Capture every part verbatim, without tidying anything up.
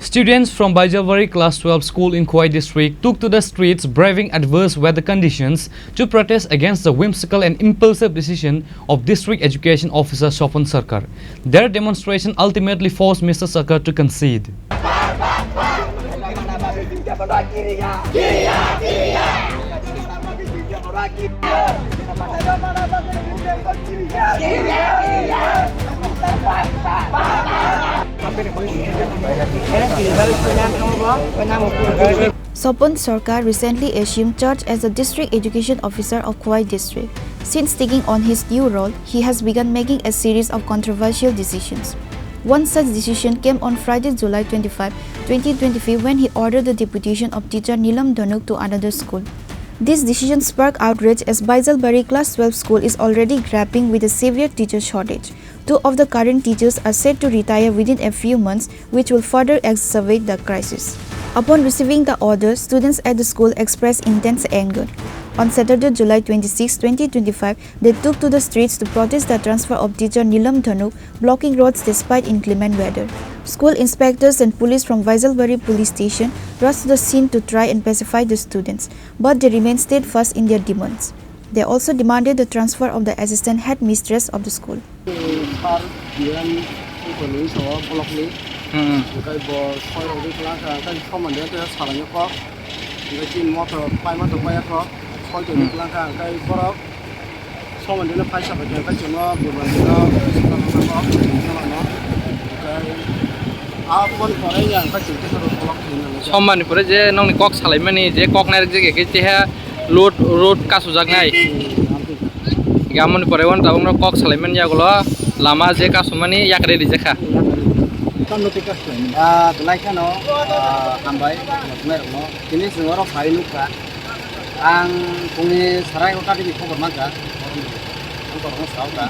Students from Baijalbari Class twelve school in Khowai district took to the streets, braving adverse weather conditions, to protest against the whimsical and impulsive decision of District Education Officer Swapan Sarkar. Their demonstration ultimately forced Mister Sarkar to concede. Swapan Sarkar recently assumed charge as the District Education Officer of Khowai District. Since taking on his new role, he has begun making a series of controversial decisions. One such decision came on Friday, July twenty-five, twenty twenty-five, when he ordered the deputation of teacher Neelam Dhanuk to another school. This decision sparked outrage as Baijalbari Class twelve school is already grappling with a severe teacher shortage. Two of the current teachers are set to retire within a few months, which will further exacerbate the crisis. Upon receiving the order, students at the school expressed intense anger. On Saturday, July twenty-six, twenty twenty-five, they took to the streets to protest the transfer of teacher Neelam Dhanuk, blocking roads despite inclement weather. School inspectors and police from Baijalbari police station rushed to the scene to try and pacify the students, but they remained steadfast in their demands. They also demanded the transfer of the assistant headmistress of the school. Sir, D M, Utoni, so, block ni. Hmm. Hingke bo soi rok di klang kha, hingke soman de te salai kok. Hingke tin motor, pai motor pai kok. Soi toni klang kha, hingke borok soman de no paisa bai kha, hingke chwngno burman de no. Hingke aboni pore ya, hingke chwng te kok block ni. Soman ni pore je nongni kok salai mani, je kok nai rok je ke, ke, keha load, road kasu jak nai. Hmm, Gamoni pore wan tabuk no kok salai mani yagulo lama je kasumani yakre rijak kha. Tamno tei kasumani. Ah, belai kheno, ah, hambai, motnai rokno. Tini chwng oro phai nukha. Ang phungni sarai kota tini khobor mankha. Ang korokno saokha.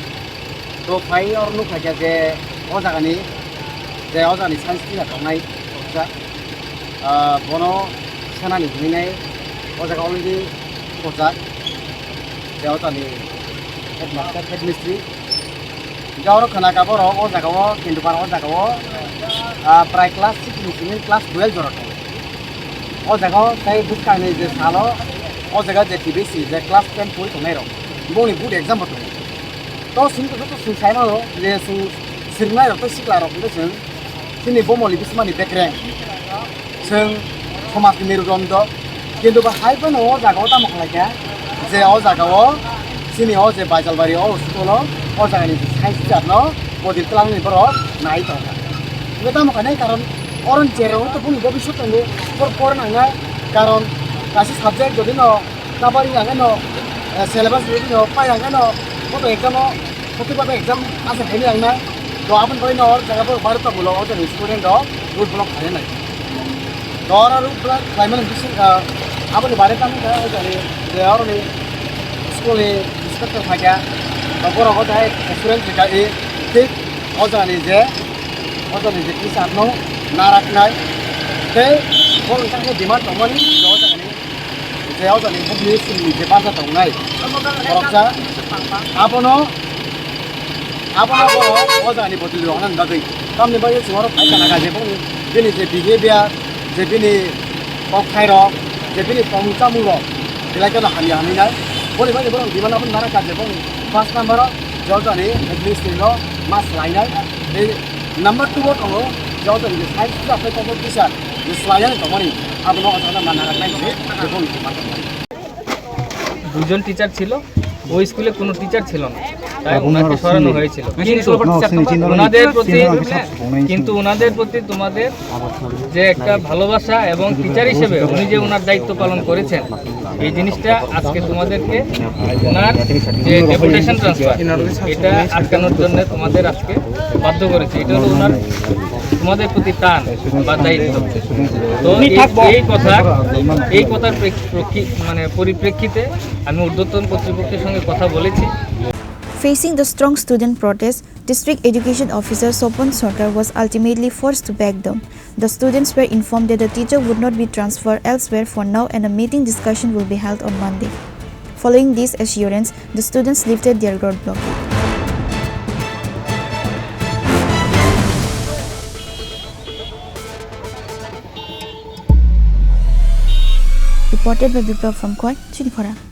To phai oro nukha khe je o jagani, je o jagani science teacher tongnai, kisa, ah, bono senani hinwi nai, o jaga already kojak. Je o jani headmaster, headmistress. Hingke oro khwna kha borok o jaga o, Kendupar o jaga o, ah, prai class six ni simi class twelve jora tongo. O jaga o tei bwskangni je salo, o jaga je T B C je class ten pori tongnai rok, bongni board exam bo tongo. To simi to joto chwng sai mano je chwng swrwngnai rok tei sikla rok hingke chwng chini bomoli bisimani bekreng. Chwng somajni merudondo, kintu bo hai phano o jaga o tamo khlai kha je o jaga o chini o je Baijalbari o school o, o jagani science teacher no bodil twlangni borok nai tongkha. Hingke tamo khainai karon oro je rok to boni bobiswt tongo, bor por nangnai karon kaisa subject jodi no Kabari ang ano, eh, syllabus review no pai ang ano, moto exam o, moto baba exam asa khaini ang na, to aboni bai no or jaga bo baro ta bulo, o jani student rok road block khainai. To oro road block khlaimani bising, eh, aboni bare tamo kha, o jani, je oroni school ni inspector phaikha, to borok o jai student rika i, thik o jani je, o jani je teacher no naraknai, tei borok wngkha khe demand tongmani, o jani. Je o jani bokni simi je barja tongnai. Boroksa abono, abono borok o jani bodol rok nang bagwi. Tamni bagwi chwng oro phai kana je bokni bini je behavior, je bini kok thairok, je bini tongmung chamung rok, belai kheno hamya hamya nai. Boni bagwi borok demand abono nang kha je bokni first number o je o jani administration no mas lainai. Tei number two o tongo je o jani je science teacher tei computer teacher je swlainani tongmani abono o jagao nang nang nai hinwi je bokni demand tongmani. দুজন টিচার ছিল, ওই স্কুলে কোনো টিচার ছিল না, তাই ওনাকে সরানো হয়েছিল। কিন্তু ওনাদের প্রতি, কিন্তু ওনাদের প্রতি তোমাদের যে একটা ভালোবাসা এবং টিচার হিসেবে উনি যে ওনার দায়িত্ব পালন করেছেন, এই জিনিসটা আজকে তোমাদেরকে ওনার যে ডেপুটেশন ট্রান্সফার, এটা আটকানোর জন্য তোমাদের আজকে বাধ্য করেছে। এটা হলো ওনার, তোমাদের প্রতি টান বা দায়িত্ব। তো এই, এই কথা, এই কথার প্রেক্ষিতে প্রকি-, মানে পরিপ্রেক্ষিতে আমি ঊর্ধ্বতন কর্তৃপক্ষের সঙ্গে কথা বলেছি। Facing the strong student protest, District Education Officer Swapan Sarkar was ultimately forced to back down. The students were informed that the teacher would not be transferred elsewhere for now and a meeting discussion will be held on Monday. Following this assurance, the students lifted their roadblock. Reported by Biplab from Khowai, Chinikhora.